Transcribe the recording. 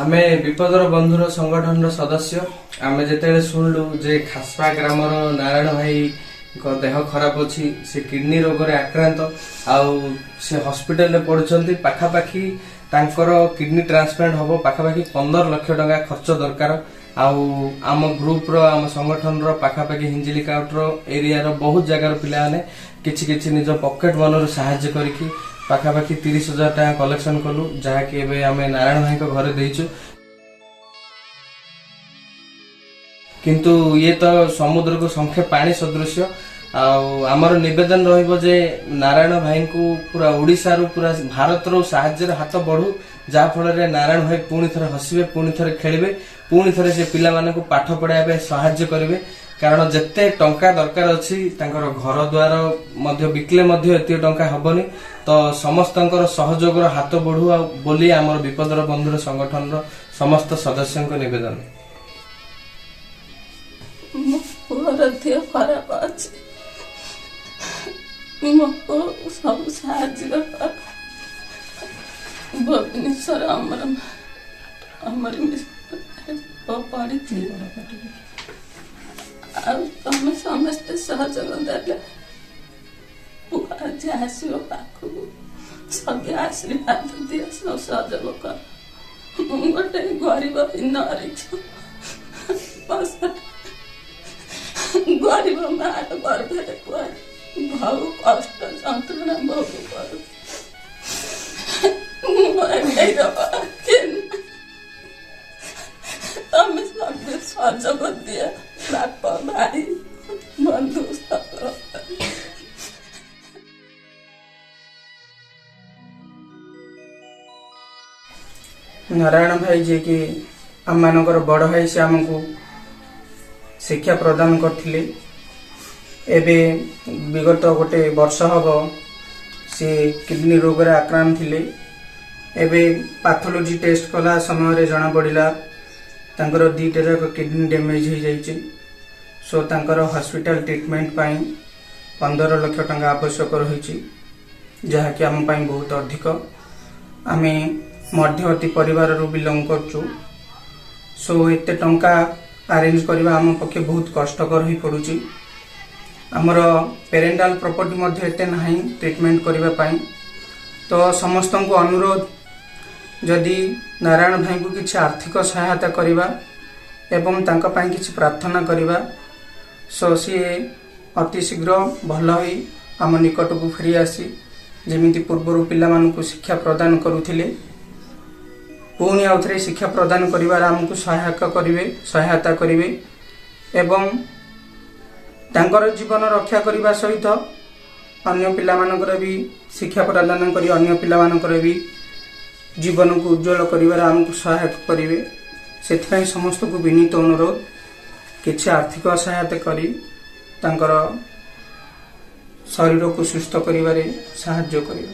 ଆମେ ବିପଦର ବନ୍ଧୁର ସଂଗଠନର ସଦସ୍ୟ। ଆମେ ଯେତେବେଳେ ଶୁଣିଲୁ ଯେ ଖାସପା ଗ୍ରାମର ନାରାୟଣ ଭାଇଙ୍କ ଦେହ ଖରାପ ଅଛି, ସେ କିଡନୀ ରୋଗରେ ଆକ୍ରାନ୍ତ ଆଉ ସେ ହସ୍ପିଟାଲରେ ପଡୁଛନ୍ତି, ପାଖାପାଖି ତାଙ୍କର କିଡନୀ ଟ୍ରାନ୍ସପ୍ଲାଣ୍ଟ ହବ, ପାଖାପାଖି 15 ଲକ୍ଷ ଟଙ୍କା ଖର୍ଚ୍ଚ ଦରକାର। ଆଉ ଆମ ଗ୍ରୁପର, ଆମ ସଂଗଠନର ପାଖାପାଖି ହିଞ୍ଜିଳିକାଟର ଏରିଆର ବହୁତ ଜାଗାର ପିଲାମାନେ କିଛି କିଛି ନିଜ ପକେଟ ମନିରୁ ସାହାଯ୍ୟ କରିକି ପାଖାପାଖି 30,000 ଟଙ୍କା କଲେକ୍ସନ କଲୁ, ଯାହାକି ଏବେ ଆମେ ନାରାୟଣ ଭାଇଙ୍କ ଘରେ ଦେଇଛୁ। କିନ୍ତୁ ଇଏ ତ ସମୁଦ୍ରକୁ ଶଙ୍ଖେ ପାଣି ସଦୃଶ୍ୟ। ଆଉ ଆମର ନିବେଦନ ରହିବ ଯେ ନାରାୟଣ ଭାଇଙ୍କୁ ପୁରା ଓଡ଼ିଶାରୁ, ପୁରା ଭାରତରୁ ସାହାଯ୍ୟର ହାତ ବଢୁ, ଯାହା ଫଳରେ ନାରାୟଣ ଭାଇ ପୁଣି ଥରେ ହସିବେ, ପୁଣି ଥରେ ଖେଳିବେ, ପୁଣି ଥରେ ସେ ପିଲାମାନଙ୍କୁ ପାଠ ପଢାଇବା ପାଇଁ ସାହାଯ୍ୟ କରିବେ। କାରଣ ଯେତେ ଟଙ୍କା ଦରକାର ଅଛି, ତାଙ୍କର ଘର ଦ୍ୱାର ମଧ୍ୟ ବିକିଲେ ମଧ୍ୟ ଏତିକି ଟଙ୍କା ହବନି। ତ ସମସ୍ତଙ୍କର ସହଯୋଗର ହାତ ବଢୁ ଆଉ ବୋଲି ଆମର ବିପଦର ବନ୍ଧୁର ସଂଗଠନର ସମସ୍ତ ସଦସ୍ୟଙ୍କ ନିବେଦନ। ମୋ ପୁଅର ଦେହ ଖରାପ ଅଛି, ମୋ ପୁଅକୁ ସବୁ ସାହାଯ୍ୟ କର। ଭୁବନେଶ୍ୱର ଆମର ପୁଅ ପଢିଛି, ଆଉ ତମେ ସମସ୍ତେ ସହଯୋଗ ଦେଲେ ପୁଅ ଆଜି ଆସିବ ପାଖକୁ। ସଭ୍ୟ ଆଶୀର୍ବାଦ ଦିଅ, ସବୁ ସହଯୋଗ କର। ମୁଁ ଗୋଟେ ଗରିବ ହୀନ ଗରିବ ମାର ଗର୍ଭରେ ପୁଅ ବହୁ କଷ୍ଟ ଯନ୍ତ୍ରଣା ଭୋଗ କରୁଛି। ମୁଁ ତମେ ସବୁ ସହଯୋଗ ଦିଅ, ବାପ, ଭାଇ, ବନ୍ଧୁ ସବୁ। ନାରାୟଣ ଭାଇ ଯିଏକି ଆମମାନଙ୍କର ବଡ଼ ଭାଇ, ସେ ଆମକୁ ଶିକ୍ଷା ପ୍ରଦାନ କରିଥିଲେ। ଏବେ ବିଗତ ଗୋଟେ ବର୍ଷ ହବ ସେ କିଡନୀ ରୋଗରେ ଆକ୍ରାନ୍ତ ଥିଲେ। ଏବେ ପାଥୋଲୋଜି ଟେଷ୍ଟ କଲା ସମୟରେ ଜଣାପଡ଼ିଲା ତାଙ୍କର 2ଟା ଯାକ କିଡନୀ ଡ୍ୟାମେଜ୍ ହେଇଯାଇଛି। ସୋ ତାଙ୍କର ହସ୍ପିଟାଲ ଟ୍ରିଟମେଣ୍ଟ ପାଇଁ 15 ଲକ୍ଷ ଟଙ୍କା ଆବଶ୍ୟକ ରହିଛି, ଯାହାକି ଆମ ପାଇଁ ବହୁତ ଅଧିକ। ଆମେ ମଧ୍ୟବର୍ତ୍ତୀ ପରିବାରରୁ ବିଲଙ୍ଗ କରୁଛୁ। ସୋ ଏତେ ଟଙ୍କା ଆରେଞ୍ଜ କରିବା ଆମ ପକ୍ଷେ ବହୁତ କଷ୍ଟକର ହୋଇପଡ଼ୁଛି। ଆମର ପେରେଣ୍ଟାଲ ପ୍ରପର୍ଟି ମଧ୍ୟ ଏତେ ନାହିଁ ଟ୍ରିଟମେଣ୍ଟ କରିବା ପାଇଁ। ତ ସମସ୍ତଙ୍କୁ ଅନୁରୋଧ, ଯଦି ନାରାୟଣ ଭାଇଙ୍କୁ କିଛି ଆର୍ଥିକ ସହାୟତା କରିବା ଏବଂ ତାଙ୍କ ପାଇଁ କିଛି ପ୍ରାର୍ଥନା କରିବା, ସୋ ସିଏ ଅତି ଶୀଘ୍ର ଭଲ ହୋଇ ଆମ ନିକଟକୁ ଫେରି ଆସି ଯେମିତି ପୂର୍ବରୁ ପିଲାମାନଙ୍କୁ ଶିକ୍ଷା ପ୍ରଦାନ କରୁଥିଲେ, ପୁଣି ଆଉଥରେ ଶିକ୍ଷା ପ୍ରଦାନ କରିବାରେ ଆମକୁ ସହାୟତା କରିବେ ଏବଂ ତାଙ୍କର ଜୀବନ ରକ୍ଷା କରିବା ସହିତ ଅନ୍ୟ ପିଲାମାନଙ୍କର ବି ଶିକ୍ଷା ପ୍ରଦାନ କରି ଅନ୍ୟ ପିଲାମାନଙ୍କର ବି ଜୀବନକୁ ଉଜ୍ଜଳ କରିବାରେ ଆମକୁ ସହାୟକ କରିବେ। ସେଥିପାଇଁ ସମସ୍ତଙ୍କୁ ବିନୀତ ଅନୁରୋଧ, କିଛି ଆର୍ଥିକ ସହାୟତା କରି ତାଙ୍କର ଶରୀରକୁ ସୁସ୍ଥ କରିବାରେ ସାହାଯ୍ୟ କରିବେ।